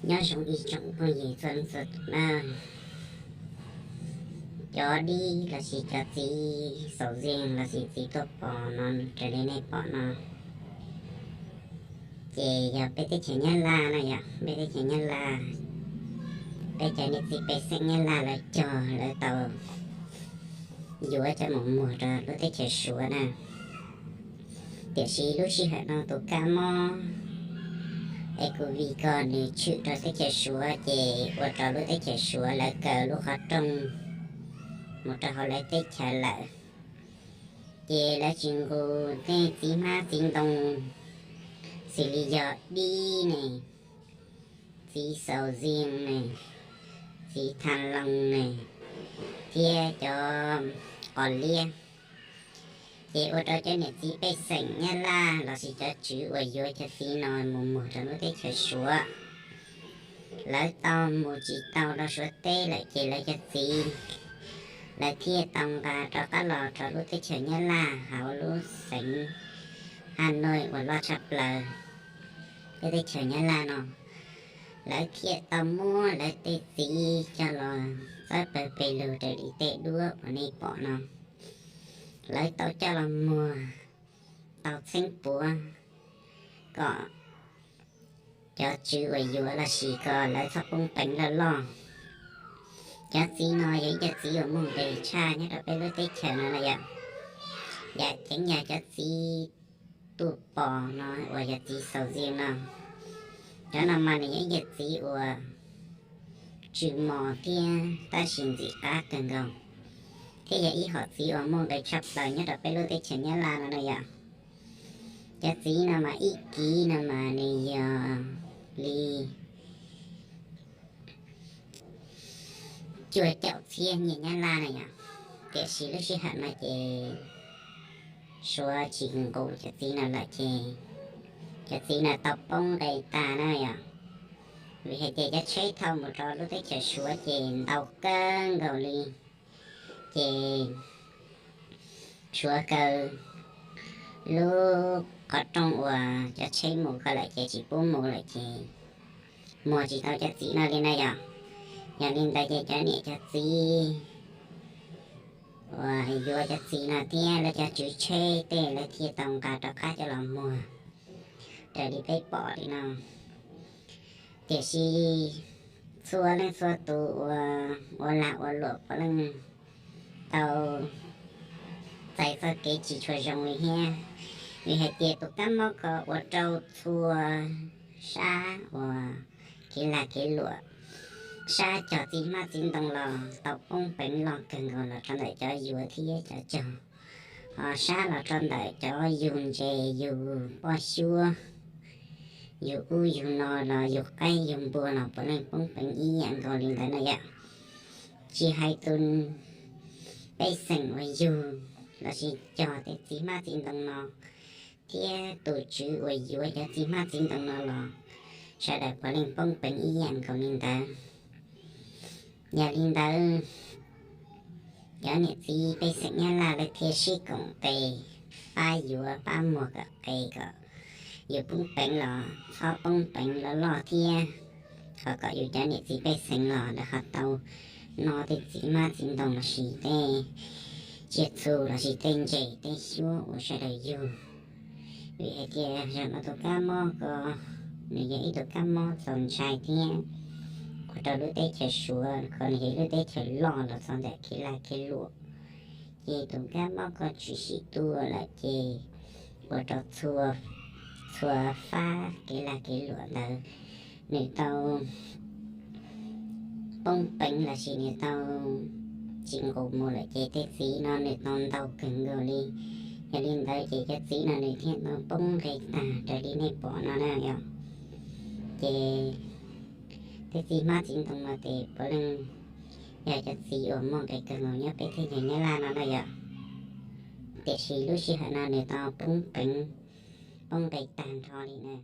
Nyob zoo ib tsoom phooj ywg txhua leej txhua tus na. Cov dib lossis cov txiv xaus zeeg lossis txiv tuaj pos no raws li nej pom no, ces yog peb teb chaws Nyab Laj no yom, peb teb chaws Nyab Laj, peb cov niam txiv pej xeem Nyab Laj lawv cog lawv tau yuav coj mus muag rau lub teb chaws Suav na. Tiam sis lub sij hawm no tus kab mob ncov COVID ko nws tshwm rau teb chaws Suav ces ua rau lub teb chaws Suav lawv kaw lub qhov rooj mus rau hauv lawv teb chaws lawm. Ces lawv tsis nqus tej txiv hmab txiv ntoo xws li yog dib ne, txiv xaus zeeg ne, txiv tha loo ne, thiab cov qos liab. Ces ua rau cov niam txiv pej xeem Nyab Laj lossis cov tswv uas yuav cov txiv no mus muag rau lub teb chaws Suav, lawv tau mus tsis tau rau Suav teb lawm ces lawv cov txiv, lawv thiaj tau nqa rov qab los rau lub teb chaws Nyab Laj hauv lub xeev Hanoi uas loj tshaj plaws peb teb chaws Nyab Laj no. Lawv thiaj tau muab lawv tej txiv coj los txawb pawg pes lug raws li tej duab uas nej pom no. Lawv tau coj los muag tau txheeb puav kom cov tswv uas yuav lossis kom lawv txhob poob peev loj loj. Cov txiv no yog ib cov txiv uas muaj nqis tshaj nyob rau peb lub teb chaws no na yom. Yam ceev yog cov txiv tuaj pos no uas yog txiv xaus zeeg no, cov no mas nws yog ib yam txiv uas tsw mos thiab tab sis ntxim qab kawg nkaus, thiab yog ib hom txiv uas muaj nqis tshaj plaws nyob rau peb lub teb chaws Nyab Laj no na yom. Cov txiv no mas ib kiv no mas nws yog li cuaj caum txhiab nyiaj Nyab Laj na yom. Tiam sis lub sij hawm no ces Suav tsis nqus cov txiv no lawm ces cov txiv no tau poob nqis tag na yom. Vim hais tias cov tsheb thauj mus rau lub teb chaws Suav ces ntau kawg nkaus li, ces Suav kaw lub qhov rooj uas cov tsheb mus ko lawm ces tsis pub mus lawm ces muag tsis tau cov txiv no li na yom. Yog li ntawd ces cov niam cov txiv uas yuav cov txiv no thiab lawv cov tswv tsheb tej lawv thiaj tau nqa rov qab coj los muag raws li peb pom li no. Tiam sis txhua leej txhua tus uas ua lag ua luam puav leej tau txais txoj kev tsis tshua zoo li thiab, vim hais tias tus kab mob ko ua rau txhua sab uas kev lag kev luam, sab cog txiv hmab txiv ntoo los tau poob peev loj kawg nkaus los rau ntawm cov yuav thiab cov cog, ho sab los rau ntawm cov yug ntses yug poj xyuab, yug ub yug no los yug qaib yug npua los puav leej poob peev ib yam nkaus li ntawd na yom. Tsis hais tus pej xeem uas yug lossis cog tej txiv hmab txiv ntoo no thiab tus tswv uas yuav cov txiv hmab txiv ntoo no los sawv daws puav leej poob peev ib yam nkaus li ntawd. Yog li ntawd, cov niam txiv pej xeem Nyab Laj lawv thiaj sib koom tes pab yuav pab muag kom qes kom yus poob peev los txhob poob peev loj loj thiab, ho kom yus cov niam txiv pej xeem los lawv ho tau noj tej txiv hmab txiv ntoo lossis tej tsiaj txhu lossis tej ntses tej xyuab uas sawv daws yug. Vim hais tias zaum no tus kab mob ko nws yog ib tug kab mob txaus ntshai thiab ua rau lub teb chaws Suav ko nws yog ib lub teb chaws loj los txog ntawm kev lag kev luam, ces tus kab mob ko tshwm sim tuaj lawm ces ua rau txhua fab kev lag kev luam ntawd nws tau poob peev lossis nws tau tsis nqus mus lawm ces tej txiv no nws tau ntau kawg nkaus li. Yog li ntawd ces cov txiv no nws thiaj tau poob nqis tag raws li nej pom no na yom. Ces tej txiv hmab txiv ntoo no ces puav leej yog cov txiv uas muaj nqis kawg nkaus nyob peb teb chaws Nyab Laj no na yom. Tiam sis lub sij hawm no nws tau poob peev, poob nqis tag nrho li na.